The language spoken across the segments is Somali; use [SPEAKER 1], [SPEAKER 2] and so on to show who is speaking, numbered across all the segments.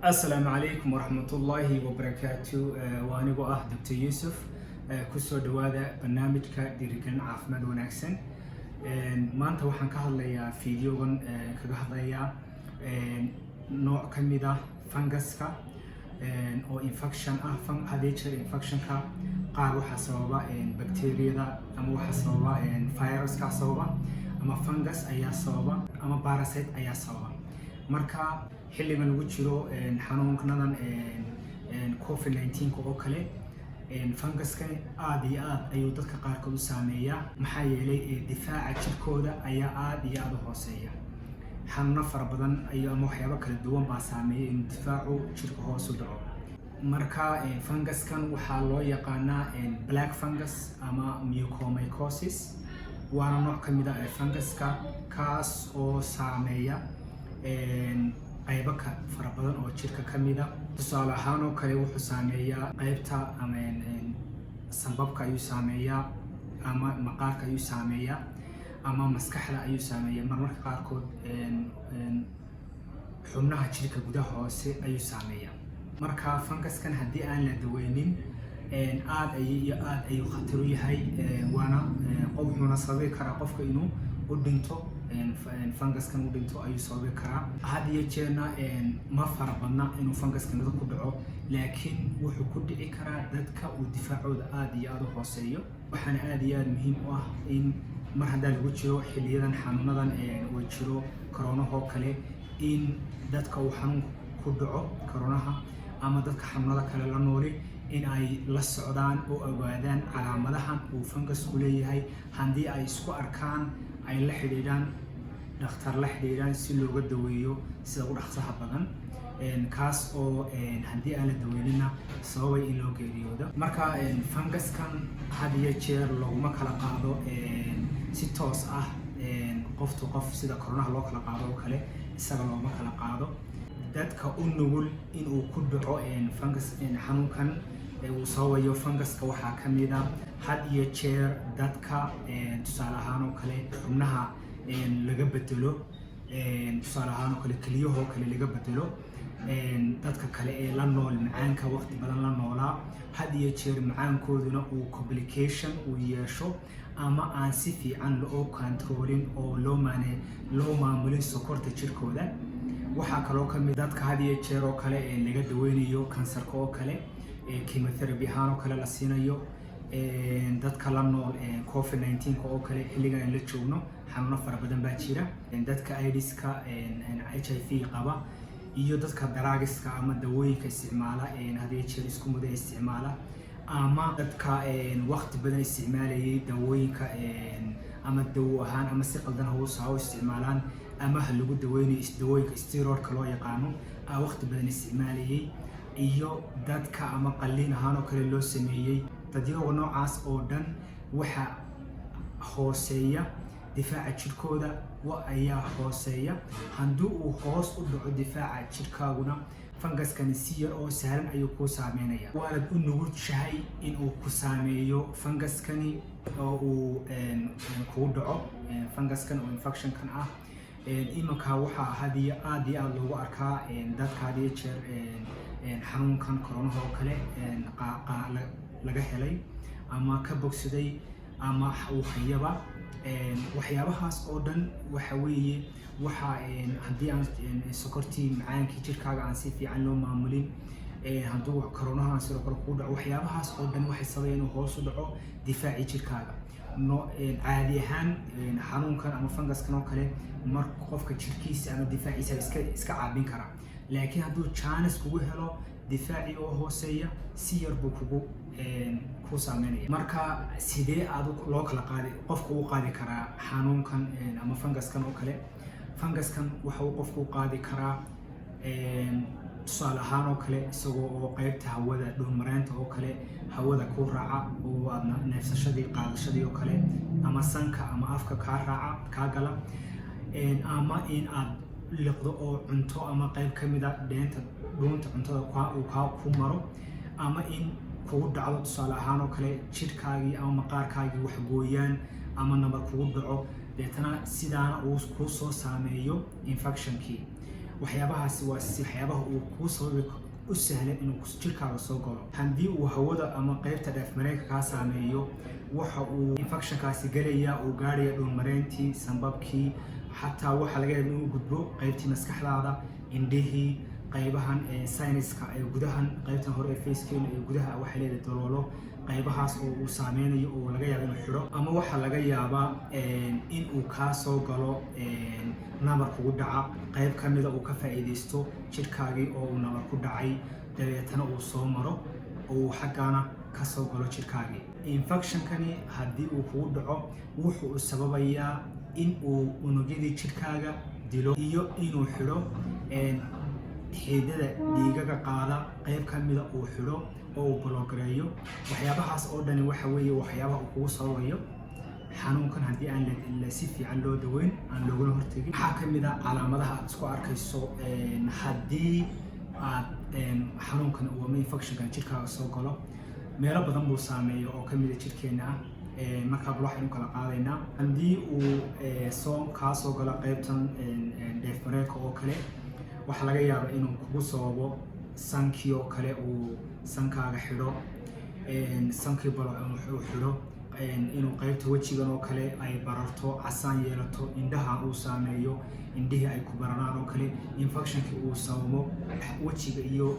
[SPEAKER 1] Asalaamu calaykum waraxmatullaahi wabarakaatu. Waa anigoo ah Dr. Yuusuf. Kusoo dhawaada barnaamijka dhiirigelin caafimaad wanaagsan. Maanta waxaan ka hadlayaa, videogan kaga hadlayaa nooc ka mid ah funguska oo infection ah. Had iyo jeer infectionka qaar waxaa sababa bacteriyada ama waxaa sababa viruska sababa ama fungus ayaa sababa ama parasite ayaa sababa. Marka xilligan lagu jiro xanuunadan COVID-19 oo kale, funguskani aada iyo aad ayuu dadka qaarkood u saameeyaa, maxaa yeelay difaaca jirkooda ayaa aada iyo aada u hooseeya. Xanuuno fara badan ayo ama waxyaabo kala duwan baa saameeya inuu difaacu jirka hoos u dhaco. Marka funguskan waxaa loo yaqaanaa black fungus ama mucormycosis, waana nooc ka mid ah funguska kaas oo saameeya qaybo ka fara badan oo jirka ka mid a. Tusaale ahaan oo kale, wuxuu saameeyaa qaybta ama sambabka ayuu saameeyaa ama maqaarka ayuu saameeyaa ama maskaxda ayuu saameeyaa. Marmarka qaarkood xubnaha jirka gudaha hoose ayuu saameeyaa. Marka funguskan haddii aan la daweynin, aad ay iyo aad ayuu khatar u yahay, waana wuxuuna sababi karaa qofka inuu u dhinto. Funguskan u dhinto ayuu sababi karaa. Had iyo jeerna ma fara badna inuu funguskan dad ku dhaco, laakiin wuxuu ku dhici karaa dadka uu difaacooda aada iyo aada u hooseeyo. Waxaana aada iyo aada muhiim u ah in mar haddaa lagu jiro xiliyadan xanuunadan uu jiro koronahoo kale, in dadka uu xanuunka ku dhaco koronaha ama dadka xanuunada kale la nooli in ay la socdaan oo ogaadaan calaamadahan uu fungusku leeyahay. Haddii ay isku arkaan, ay la xidhiidhaan dhakhtar, la xidhiidhaan si looga daweeyo sida ugu dhaqsaha badan, kaas oo haddii aan la daweynina sababay in loo geeriyoodo. Marka funguskan had iyo jeer looguma kala qaado si toos ah qof to qof, sida koronaha loo kala qaado oo kale isaga looma kala qaado. Dadka u nugul inuu ku dhaco fungus, xanuunkan uu sababayo funguska, waxaa ka mid a had iyo jeer dadka tusaale ahaan oo kale xubnaha laga bedelo, tusaale ahaan oo kale keliyahoo kale laga bedelo, dadka kale ee la nool macaanka waqti badan la noolaa, had iyo jeer macaankooduna uu complication uu yeesho ama aan si fiican loo controlin oo loo maamulin sokorta jirkooda. Waxaa kaloo kamid dadka had iyo jeer oo kale ee laga daweynayo kansarka oo kale, chemotherapy ahaan oo kale la siinayo, dadka la nool COVID-19 oo kale. Xilligan aan la joogno xanuuno fara badan baa jira. Dadka AIDSka, HIV qaba iyo dadka drugska ama dawooyinka isticmaala, had iyo jeer isku muda isticmaala, ama dadka waqti badan isticmaalayay dawooyinka, ama dawo ahaan ama si qaldan ha u isticmaalaan ama ha lagu daweynayo, dawooyinka steroidka loo yaqaano waqti badan isticmaalayay, iyo dadka ama qalliin ahaan oo kale loo sameeyey. Dadyaga noocaas oo dhan waxa hooseeya difaaca jirkooda ayaa hooseeya. Haddii uu hoos u dhaco difaaca jirkaaguna, funguskani si yar oo sahlan ayuu kuu saameynaya, waanad u nugushahay in uu ku saameeyo funguskani oo uu kugu dhaco funguskan oo infectionkan ah. Iminka waxaa hadiyo aad iyo aada loogu arkaa dadka had iyo jeer xanuunkan koronaha oo kale laga helay ama ka bogsaday ama uu hayaba. Waxyaabahaas oo dhan waxa weeye waxa haddii aan sokortii, macaankii jirkaaga aan si fiican loo maamulin, hadduu koronaha sidoo kale kugu dhaco, waxyaabahaas oo dhan waxay sabayan inuu hoos u dhaco difaacii jirkaaga. No, caadi ahaan xanuunkan ama funguskan oo kale mar qofka jirkiisa ama difaaciisa iska caabin karaa, laakiin hadduu chance kugu helo difaacii oo hooseeya, si yar buu kugu ku saameynaya. Marka sidee aad loo kala qaadi, qofka u qaadi karaa xanuunkan ama funguskan oo kale? Funguskan waxa uu qofku u qaadi karaa, tusaale ahaan oo kale, isagoo oo qeybta hawada dhuunmareynta oo kale hawada ku raaca oo aadna neefsashadii qaadashadii oo kale ama sanka ama afka kaa raaca, kaa gala, ama in aad liqdo oo cunto ama qeyb ka mid a dheenta dhuunta cuntada uu kaa ku maro, ama in kugu dhacdo tusaale ahaan oo kale jidhkaagii ama maqaarkaagii wax gooyaan ama nabar kugu dhaco, deetana sidaana uu kuu soo saameeyo infectionkii. Waxyaabahaasi waa waxyaabaha uu kuu sababi u sahlan inuu jirkaaga soo galo. Haddii uu hawada ama qeybta dheefmareenka kaa saameeyo, waxa uu infectionkaasi gelaya, uu gaarhaya dhuunmareentii, sambabkii, xataa waxaa laga yaaba inuu gudbo qeybtii maskaxdaada, indhihii, qaybahan sinuska ee gudahan, qaybtan hore ee facekeena ee gudaha waxay leedahay daloolo, qaybahaas oo uu saameynayo oo laga yaabo inuu xidho. Ama waxaa laga yaabaa in uu kaa soo galo nabar kugu dhaca, qayb ka mida uu ka faa'iidaysto jidhkaagii oo uu nabar ku dhacay, dabeetana uu soo maro oo uu xaggaana ka soo galo jidhkaagii. Infectionkani haddii uu kugu dhaco, wuxuu sababayaa in uu unugyadii jidhkaaga dilo iyo inuu xidho xiidada dhiigaga qaada, qayb ka mida uu xidho oo uu block gareeyo. Waxyaabahaas oo dhani waxa weeye waxyaabaha uu kugu sababayo xanuunkan haddii aan si fiican loo daweyn, aan looguna hortegin. Waxaa ka mid a calaamadaha aad isku arkayso haddii aad xanuunkan ama infectionkan jirkaaga soo galo. Meelo badan buu saameeya oo ka mid a jirkeena ah. Markaa bal waxaynu kala qaadaynaa. Haddii uu soo kaa soo galo qaybtan dheef mareenka oo kale, waxaa laga yaabaa inuu kugu sababo sankii oo kale, uu sankaaga xidho, sankii balo uu xidho, inuu qaybta wejigan oo kale ay bararto, casaan yeelato, indhaha uu saameeyo, indhihii ay ku bararaan oo kale, infectionkii uu sababo wejiga iyo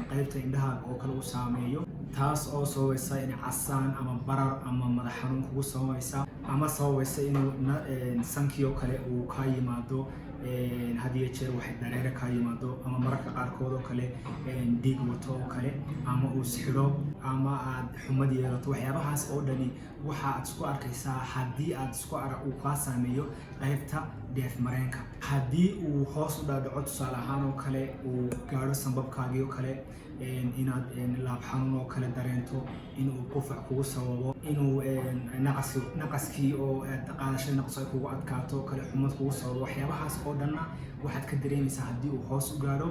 [SPEAKER 1] qaybta indhahaaga oo kale uu saameeyo, taas oo sababaysa in casaan ama barar ama madax xanuun kugu sababaysa, ama sababaysa inuu sankii oo kale uu kaa yimaado had iyo jeer waxay dareere kaa yimaado, ama mararka qaarkood oo kale dhiig wato oo kale, ama uu isxidho, ama aad xumad yeelato. Waxyaabahaas oo dhani waxa aad isku arkaysaa haddii aad isku arag uu kaa saameeyo qaybta dheef mareenka. Haddii uu hoos u dhaadhaco, tusaale ahaan oo kale, uu gaadho sambabkaagii oo kale, inaad laab xanuun oo kale dareento, inuu qufac kugu sababo, inuu naqaskii oo qaadashada naqas ay kugu adkaato oo kale, xumad kugu sababo. Waxyaabahaas oo dhanna waxaad ka dareemaysaa haddii uu hoos u gaadho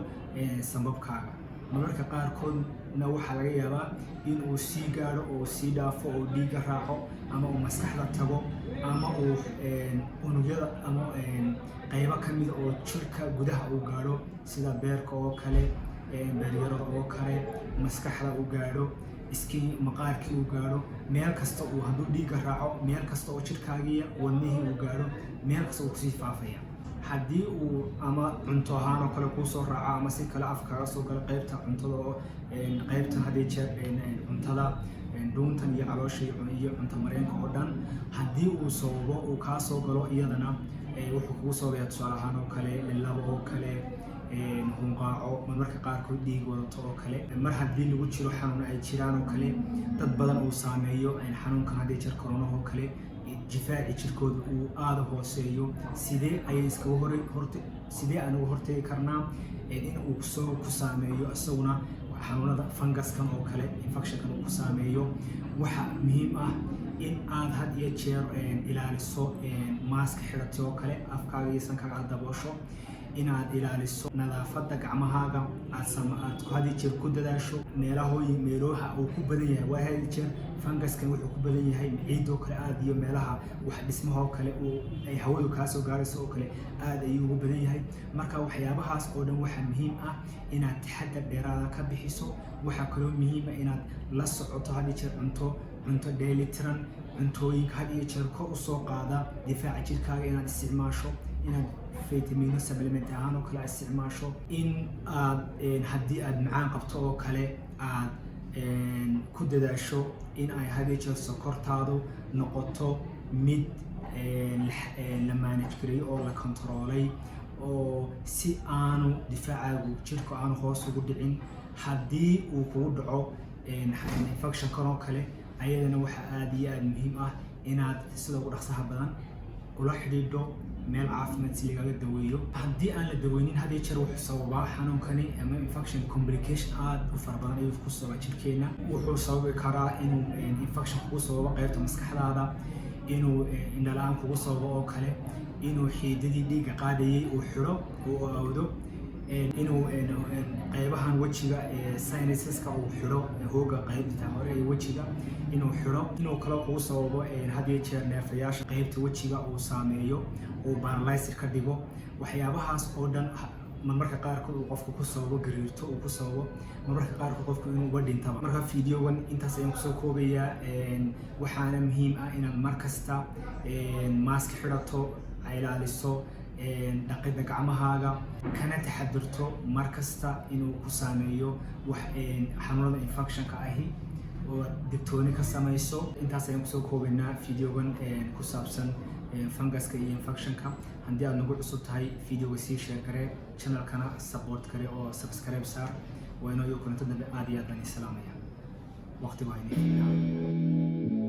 [SPEAKER 1] sambabkaaga. Mararka qaarkoodna waxaa laga yaabaa in uu sii gaadho oo sii dhaafo oo dhiigga raaco, ama uu maskaxda tago, ama uu unugyada ama qaybo ka mida oo jirka gudaha uu gaadho, sida beerka oo kale, beeryarada oo kale, maskaxda uu gaadho, skin maqaarkii uu gaadho, meel kasta uu hadduu dhiigga raaco, meel kasta oo jirkaagiya, wadnihii uu gaadho, meel kasta uu kusii faafaya. Haddii uu ama cunto ahaan oo kale kuusoo raaco, ama si kale afka kaga soo galo qaybta cuntada oo qaybtan had iyo jeer cuntada, dhuuntan iyo caloosha iyo cunto mareenka oo dhan, haddii uu sababo uu kaa soo galo, iyadana wuxuu kugu sababaya, tusaale ahaan oo kale, lilabo oo kale, hunqaaco, marmarka qaarkood dhiig wadato oo kale. Mar haddii lagu jiro xanuun ay jiraan oo kale, dad badan uu saameeyo xanuunkan had iyo jeer koronaha oo kale, difaaci jirkooda uu aada hooseeyo, sidee ayay iskaga hor horte sidee aan uga hortegi karnaa in uu soo ku saameeyo isaguna xanuunada fungaskan oo kale, infectionkan uu ku saameeyo? Waxa muhiim ah in aad had iyo jeer ilaaliso maaska xidhatay oo kale, afkaaga iyo sankaaga aad daboosho, inaad ilaaliso nadaafadda gacmahaaga, aad aad had iyo jeer ku dadaasho meelahooyin meelaha uu ku badan yahay. Waa had iyo jeer fungaskan wuxuu ku badan yahay ciidoo kale aad iyo meelaha wax dhismaha oo kale uu ay hawadu kaa soo gaarayso oo kale, aad ayuu ugu badan yahay. Marka waxyaabahaas oo dhan waxaa muhiim ah inaad taxadar dheeraada ka bixiso. Waxaa kaloo muhiim ah inaad la socoto had iyo jeer cunto dheelitiran, cuntooyinka had iyo jeer kor usoo qaada difaaca jirkaaga inaad isticmaasho, inaad vitamino supplement ahaan oo kale aad isticmaasho, in aad haddii aad macaan qabto oo kale aad ku dadaasho in ay had iyo jeer sokortaadu noqoto mid la manage gareeyo oo la controlay, oo si aanu difaacaagu jirku aanu hoos ugu dhicin. Haddii uu kugu dhaco infectionkan oo kale, ayadana waxaa aada iyo aada muhiim ah inaad sida ugu dhaqsaha badan ula xidhiidho meel caafimaad si lagaga daweeyo. Haddii aan la daweynin, had iyo jeer wuxuu sababaa xanuunkani ama infection complication aada u fara badan ayuu ku sababaa jirkeena. Wuxuu sababi karaa inuu infection kugu sababo qaybta maskaxdaada, inuu indhala-aan kugu sababo oo kale, inuu xiidadii dhiigga qaadayay uu xidho, uu awdo, inuu qaybahan wejiga sinuseska uu xidho, hooga qaybta hore ee wejiga inuu xidho, inuu kaloo kugu sababo had iyo jeer neerfayaasha qaybta wejiga uu saameeyo, uu paralyzer ka dhigo. Waxyaabahaas oo dhan. Marmarka qaarkood uu qofku ku sababo gariirto, uu ku sababo marmarka qaarkood qofku inuu uba dhintaba. Marka videogan intaas ayaan kusoo koobayaa. Waxaana muhiim ah inaad mar kasta mask xidhato, ilaaliso dhaqidda gacmahaaga, kana taxadirto mar kasta inuu ku saameeyo wax xanuunada infectionka ahi oo digtooni ka samayso. Intaas ayaan kusoo koobaynaa videogan ku saabsan funguska iyo infectionka. Haddii aad nagu cusub tahay, videoga sii share garee, channelkana support gare oo subscribe saar. Waa inoo iyo kulanto dambe. Aad iyo aad baan idin salaamaya. Waqtigu ha idin fiicnaa.